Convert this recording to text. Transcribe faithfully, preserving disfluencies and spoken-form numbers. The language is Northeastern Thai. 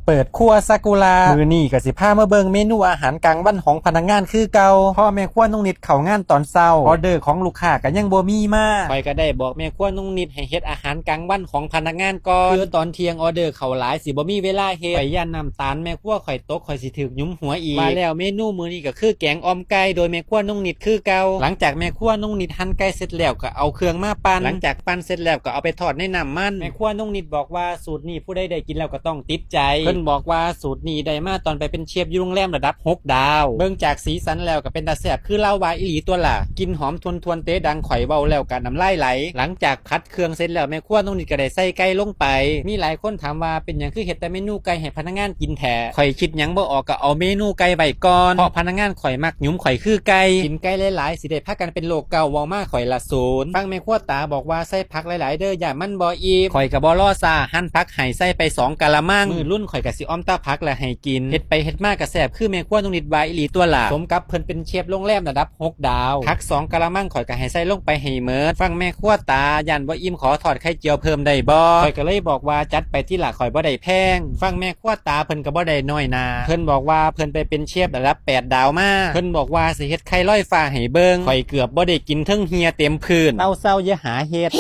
เปิดครัวซากุระ มื้อนี้ก็สิพามาเบิ่งเมนูอาหารกลางวันของพนักงานคือเก่า พอแม่ครัวน้องนิดเข้างานตอนเช้า ออเดอร์ของลูกค้าก็ยังบ่มีมา ข้อยก็ได้บอกแม่ครัวน้องนิดให้เฮ็ดอาหารกลางวันของพนักงานก่อน คือตอนเที่ยงออเดอร์เข้าหลายสิบ่มีเวลาเฮ็ด ข้อยย้านน้ำตาลแม่ครัวข้อยตก ข้อยสิถูกหยุมหัวอีก ว่าแล้วเมนูมื้อนี้ก็คือแกงอ่อมไก่ โดยแม่ครัวน้องนิดคือเก่า หลังจากแม่ครัวน้องนิดหั่นไก่เสร็จแล้วก็เอาเครื่องมาปั่น หลังจากปั่นเสร็จแล้วก็เอาไปทอดในน้ำมัน แม่ครัวน้องนิดบอกว่าสูตรนี้ผู้ใดได้กินแล้วก็ต้องติดใจ เพิ่นบอกว่าสูตรนี้ได้มาตอนไปเป็นเชฟอยู่โรงแรมระดับหกดาว เบิ่งจากสีสันแล้วก็เป็นตาแซ่บคือลาวาอีหลีตัวล่ะ กลิ่นหอมทวนๆ เตะดัง ข้อยเว้าแล้วก็น้ำลายไหล หลังจากผัดเครื่องเสร็จแล้วแม่ครัวน้องนิดก็ได้ใส่ไก่ลงไป มีหลายคนถามว่าเป็นหยังคือเฮ็ดแต่เมนูไก่ให้พนักงานกินแท้ ข้อยคิดหยังบ่ออกก็เอาเมนูไก่ไว้ก่อน เพราะพนักงานข้อยมักหยุมข้อยคือไก่ กินไก่หลายๆ สิได้พากันเป็นโรคเกาต์ เว้ามาข้อยละสูน ฟังแม่ครัวตาบอกว่าใส่ผักหลายๆ เด้อ ย่านมันบ่อิ่ม ข้อยก็บ่รอช้า หั่นผักให้ใส่ไปสองกะละมัง มื้อรุ่นข้อยก็สิอ่อมแต่ผักและให้กิน เฮ็ดไปเฮ็ดมาก็แซ่บคือแม่ครัวน้องนิดว่าอีหลีตัวล่ะ สมกับเพิ่นเป็นเชฟโรงแรมระดับหกดาว ผักสองกะละมังข้อยก็ให้ใส่ลงไปให้หมด ฟังแม่ครัวตา ย่านบ่อิ่มขอทอดไข่เจียวเพิ่มได้บ่ ข้อยก็เลยบอกว่าจัดไปติล่ะ ข้อยบ่ได้แพง ฟังแม่ครัวตาเพิ่นก็บ่ได้น้อยหน้า เพิ่นบอกว่าเพิ่นไปเป็นเชฟระดับแปดดาวมา เพิ่นบอกว่าสิเฮ็ดไข่ลอยฟ้าให้เบิ่ง ข้อยเกือบบ่ได้กิน เทิงเหี่ยเต็มพื้น เซาๆ อย่าหาเฮ็ด